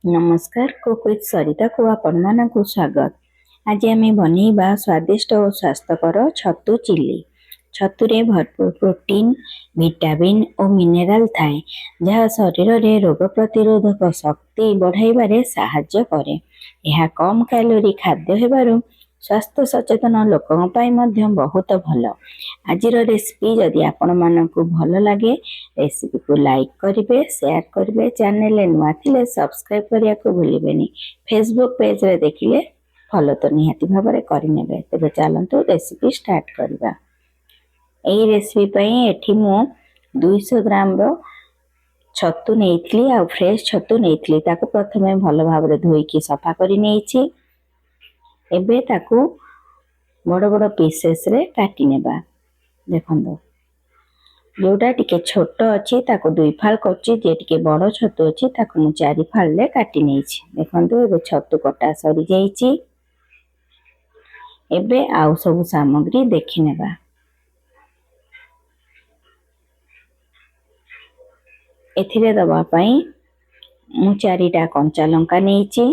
ନମସ୍କାର, cook with ସରିତାକୁ ଆପଣମାନଙ୍କୁ ସ୍ୱାଗତ। ଆଜି ଆମେ ବନେଇବା ସ୍ୱାଦିଷ୍ଟ ଓ ସ୍ୱାସ୍ଥ୍ୟକର ଛତୁ ଚିଲି। ଛତୁରେ ଭରପୁର ପ୍ରୋଟିନ୍, ଭିଟାମିନ୍ ଓ ମିନେରାଲ ଥାଏ, ଯାହା ଶରୀରରେ ରୋଗ ପ୍ରତିରୋଧକ ଶକ୍ତି ବଢ଼ାଇବାରେ ସାହାଯ୍ୟ କରେ। ଏହା କମ୍ କ୍ୟାଲୋରୀ ଖାଦ୍ୟ ହେବାରୁ ସ୍ୱାସ୍ଥ୍ୟ ସଚେତନ ଲୋକଙ୍କ ପାଇଁ ମଧ୍ୟ ବହୁତ ଭଲ। ଆଜିର ରେସିପି ଯଦି ଆପଣମାନଙ୍କୁ ଭଲ ଲାଗେ, ରେସିପିକୁ ଲାଇକ୍ କରିବେ, ସେୟାର କରିବେ। ଚ୍ୟାନେଲରେ ନୂଆ ଥିଲେ ସବସ୍କ୍ରାଇବ୍ କରିବାକୁ ଭୁଲିବେନି। ଫେସବୁକ୍ ପେଜରେ ଦେଖିଲେ ଫଲୋ ତ ନିହାତି ଭାବରେ କରିନେବେ। ତେବେ ଚାଲନ୍ତୁ, ରେସିପି ଷ୍ଟାର୍ଟ କରିବା। ଏହି ରେସିପି ପାଇଁ ଏଠି ମୁଁ 200 ଗ୍ରାମର ଛତୁ ନେଇଥିଲି ଆଉ ଫ୍ରେଶ୍ ଛତୁ ନେଇଥିଲି। ତାକୁ ପ୍ରଥମେ ଭଲ ଭାବରେ ଧୋଇକି ସଫା କରି ନେଇଛି। ଏବେ ତାକୁ ବଡ଼ ବଡ଼ ପିସେସରେ କାଟି ନେବା। ଦେଖନ୍ତୁ, ଯେଉଁଟା ଟିକେ ଛୋଟ ଅଛି ତାକୁ ଦୁଇ ଫାଳ କରୁଛି। ଯିଏ ଟିକେ ବଡ଼ ଛତୁ ଅଛି ତାକୁ ମୁଁ ଚାରି ଫାଳରେ କାଟି ନେଇଛି। ଦେଖନ୍ତୁ, ଏବେ ଛତୁ କଟା ସରିଯାଇଛି। ଏବେ ଆଉ ସବୁ ସାମଗ୍ରୀ ଦେଖିନେବା। ଏଥିରେ ଦେବା ପାଇଁ ମୁଁ ଚାରିଟା କଞ୍ଚା ଲଙ୍କା ନେଇଛି,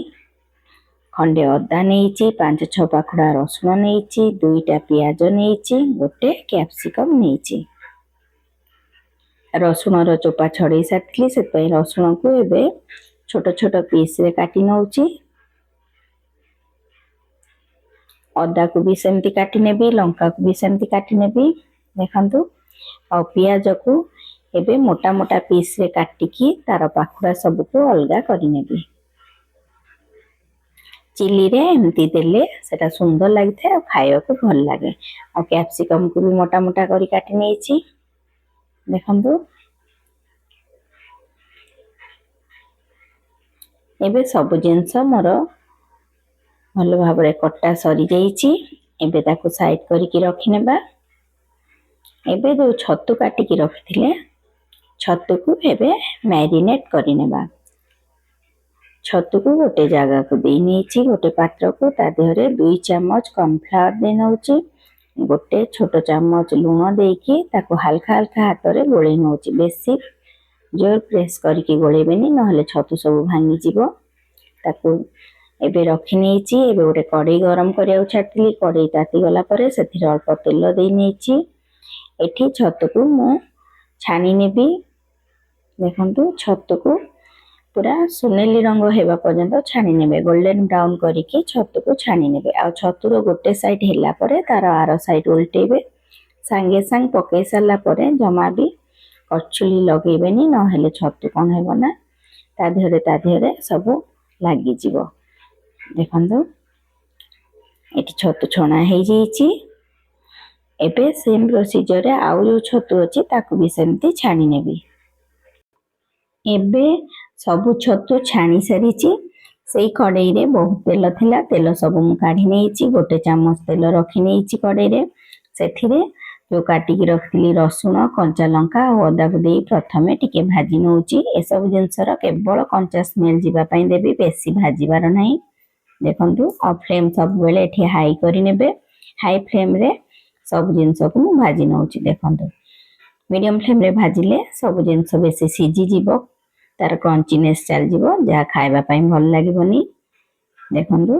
ଖଣ୍ଡେ ଅଦା ନେଇଛି, ପାଞ୍ଚ ଛଅ ପାଖୁଡ଼ା ରସୁଣ ନେଇଛି, ଦୁଇଟା ପିଆଜ ନେଇଛି, ଗୋଟେ କ୍ୟାପ୍ସିକମ୍ ନେଇଛି। ରସୁଣର ଚୋପା ଛଡ଼େଇ ସାରିଥିଲି, ସେଥିପାଇଁ ରସୁଣକୁ ଏବେ ଛୋଟ ଛୋଟ ପିସ୍ରେ କାଟି ନେଉଛି। ଅଦାକୁ ବି ସେମିତି କାଟି ନେବି, ଲଙ୍କାକୁ ବି ସେମିତି କାଟି ନେବି। ଦେଖନ୍ତୁ, ଆଉ ପିଆଜକୁ ଏବେ ମୋଟା ମୋଟା ପିସ୍ରେ କାଟିକି ତାର ପାଖୁଡ଼ା ସବୁକୁ ଅଲଗା କରିନେବି। ଚିଲିରେ ଏମିତି ଦେଲେ ସେଟା ସୁନ୍ଦର ଲାଗିଥାଏ ଆଉ ଖାଇବାକୁ ଭଲ ଲାଗେ। ଆଉ କ୍ୟାପ୍ସିକମକୁ ବି ମୋଟା ମୋଟା କରି କାଟି ନେଇଛି। ଦେଖନ୍ତୁ, ଏବେ ସବୁ ଜିନିଷ ମୋର ଭଲ ଭାବରେ କଟା ସରିଯାଇଛି। ଏବେ ତାକୁ ସାଇଡ୍ କରିକି ରଖିନେବା। ଏବେ ଯେଉଁ ଛତୁ କାଟିକି ରଖିଥିଲେ, ଛତୁକୁ ଏବେ ମ୍ୟାରିନେଟ୍ କରିନେବା। ଛତୁକୁ ଗୋଟେ ଜାଗାକୁ ଦେଇ ନେଇଛି, ଗୋଟେ ପାତ୍ରକୁ। ତା ଦେହରେ 2 ଚାମଚ କର୍ଣ୍ଣଫ୍ଲାୱାର ଦେଇ ନେଉଛି, ଗୋଟେ ଛୋଟ ଚାମଚ ଲୁଣ ଦେଇକି ତାକୁ ହାଲକା ହାଲକା ହାତରେ ଗୋଳେଇ ନେଉଛି। ବେଶୀ ଜୋର ପ୍ରେସ୍ କରିକି ଗୋଳେଇବେନି, ନହେଲେ ଛତୁ ସବୁ ଭାଙ୍ଗିଯିବ। ତାକୁ ଏବେ ରଖିନେଇଛି। ଏବେ ଗୋଟେ କଡ଼େଇ ଗରମ କରିବାକୁ ଛାଡ଼ିଥିଲି। କଡ଼େଇ ତାତିଗଲା ପରେ ସେଥିରେ ଅଳ୍ପ ତେଲ ଦେଇ ନେଇଛି। ଏଠି ଛତୁକୁ ମୁଁ ଛାଣି ନେବି। ଦେଖନ୍ତୁ, ଛତୁକୁ ପୁରା ସୁନେଲି ରଙ୍ଗ ହେବା ପର୍ଯ୍ୟନ୍ତ ଛାଣି ନେବେ। ଗୋଲ୍ଡେନ ବ୍ରାଉନ କରିକି ଛତୁକୁ ଛାଣି ନେବେ। ଆଉ ଛତୁର ଗୋଟେ ସାଇଡ୍ ହେଲା ପରେ ତାର ଆର ସାଇଡ୍ ଓଲଟେଇବେ। ସାଙ୍ଗେ ସାଙ୍ଗେ ପକେଇ ସାରିଲା ପରେ ଜମା ବି କଚୁଲି ଲଗେଇବେନି, ନହେଲେ ଛତୁ କ'ଣ ହେବ ନା ତା ଦେହରେ ସବୁ ଲାଗିଯିବ। ଦେଖନ୍ତୁ, ଏଠି ଛତୁ ଛଣା ହେଇଯାଇଛି। ଏବେ ସେମ୍ ପ୍ରୋସିଜରରେ ଆଉ ଯେଉଁ ଛତୁ ଅଛି ତାକୁ ବି ସେମିତି ଛାଣି ନେବି। ଏବେ ସବୁ ଛତୁ ଛାଣି ସାରିଛି। ସେଇ କଡ଼େଇରେ ବହୁତ ତେଲ ଥିଲା, ତେଲ ସବୁ ମୁଁ କାଢ଼ି ନେଇଛି। ଗୋଟେ ଚାମଚ ତେଲ ରଖି ନେଇଛି କଡ଼େଇରେ। ସେଥିରେ ଯେଉଁ କାଟିକି ରଖିଥିଲି ରସୁଣ, କଞ୍ଚା ଲଙ୍କା ଆଉ ଅଦାକୁ ଦେଇ ପ୍ରଥମେ ଟିକେ ଭାଜି ନେଉଛି। ଏସବୁ ଜିନିଷର କେବଳ କଞ୍ଚା ସ୍ମେଲ ଯିବା ପାଇଁ ଦେବି, ବେଶୀ ଭାଜିବାର ନାହିଁ। ଦେଖନ୍ତୁ, ଆଉ ଫ୍ଲେମ୍ ସବୁବେଳେ ଏଠି ହାଇ କରିନେବେ। ହାଇ ଫ୍ଲେମ୍ରେ ସବୁ ଜିନିଷକୁ ମୁଁ ଭାଜି ନେଉଛି। ଦେଖନ୍ତୁ, ମିଡ଼ିୟମ୍ ଫ୍ଲେମ୍ରେ ଭାଜିଲେ ସବୁ ଜିନିଷ ବେଶୀ ସିଝିଯିବ, ତାର କ୍ରଞ୍ଚିନେସ୍ ଚାଲିଯିବ, ଯାହା ଖାଇବା ପାଇଁ ଭଲ ଲାଗିବନି। ଦେଖନ୍ତୁ,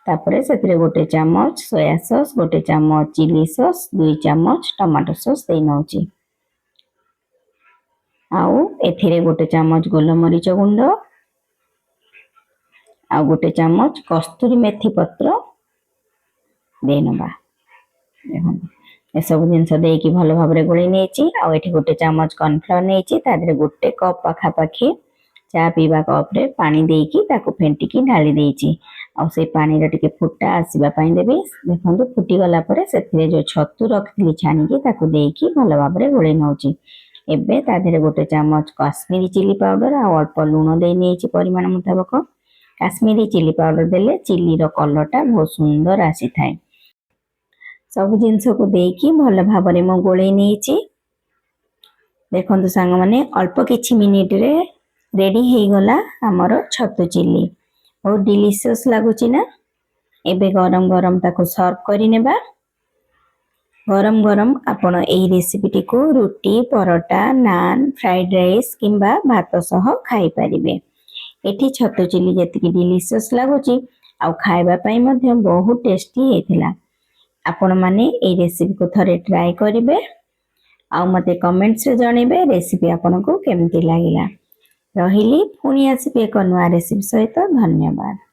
ତାପରେ ସେଥିରେ ଗୋଟେ ଚାମଚ ସୋୟା ସସ୍, ଗୋଟେ ଚାମଚ ଚିଲି ସସ୍, 2 ଚାମଚ ଟମାଟୋ ସସ୍ ଦେଇ ନେଉଛି। ଆଉ ଏଥିରେ ଗୋଟେ ଚାମଚ ଗୋଲମରିଚ ଗୁଣ୍ଡ ଆଉ ଗୋଟେ ଚାମଚ କସ୍ତୁରୀ ମେଥି ପତ୍ର ଦେଇନେବା। ଦେଖନ୍ତୁ, ଏସବୁ ଜିନିଷ ଦେଇକି ଭଲ ଭାବରେ ଗୋଳେଇ ନେଇଛି। ଆଉ ଏଠି ଗୋଟେ ଚାମଚ କର୍ଣ୍ଣଫ୍ଲାୱାର ନେଇଛି। ତା ଦେହରେ ଗୋଟେ କପ୍ ପାଖାପାଖି ଚା ପିଇବା କପ୍ରେ ପାଣି ଦେଇକି ତାକୁ ଫେଣ୍ଟିକି ଢାଳି ଦେଇଛି। ଆଉ ସେଇ ପାଣିର ଟିକେ ଫୁଟା ଆସିବା ପାଇଁ ଦେବି। ଦେଖନ୍ତୁ, ଫୁଟିଗଲା ପରେ ସେଥିରେ ଯେଉଁ ଛତୁ ରଖିଥିଲି ଛାଣିକି, ତାକୁ ଦେଇକି ଭଲ ଭାବରେ ଗୋଳେଇ ନେଉଛି। ଏବେ ତା ଦେହରେ ଗୋଟେ ଚାମଚ କାଶ୍ମୀରୀ ଚିଲି ପାଉଡର ଆଉ ଅଳ୍ପ ଲୁଣ ଦେଇ ନେଇଛି ପରିମାଣ ମୁତାବକ। କାଶ୍ମୀରୀ ଚିଲି ପାଉଡର ଦେଲେ ଚିଲିର କଲରଟା ବହୁତ ସୁନ୍ଦର ଆସିଥାଏ। ସବୁ ଜିନିଷକୁ ଦେଇକି ଭଲ ଭାବରେ ମୁଁ ଗୋଳେଇ ନେଇଛି। ଦେଖନ୍ତୁ ସାଙ୍ଗମାନେ, ଅଳ୍ପ କିଛି ମିନିଟରେ ରେଡି ହେଇଗଲା ଆମର ଛତୁ ଚିଲି। ବହୁତ ଡିଲିସିୟସ୍ ଲାଗୁଛି ନା? ଏବେ ଗରମ ଗରମ ତାକୁ ସର୍ଭ କରିନେବା। ଗରମ ଗରମ ଆପଣ ଏଇ ରେସିପିଟିକୁ ରୁଟି, ପରଟା, ନାନ୍, ଫ୍ରାଇଡ୍ ରାଇସ୍ କିମ୍ବା ଭାତ ସହ ଖାଇପାରିବେ। ଏଠି ଛତୁ ଚିଲି ଯେତିକି ଡିଲିସିୟସ୍ ଲାଗୁଛି, ଆଉ ଖାଇବା ପାଇଁ ମଧ୍ୟ ବହୁତ ଟେଷ୍ଟି ହେଇଥିଲା। ଆପଣମାନେ ଏଇ ରେସିପିକୁ ଥରେ ଟ୍ରାଏ କରିବେ ଆଉ ମୋତେ କମେଣ୍ଟସରେ ଜଣେଇବେ ରେସିପି ଆପଣଙ୍କୁ କେମିତି ଲାଗିଲା। ରହିଲି, ପୁଣି ଆସିବି ଏକ ନୂଆ ରେସିପି ସହିତ। ଧନ୍ୟବାଦ।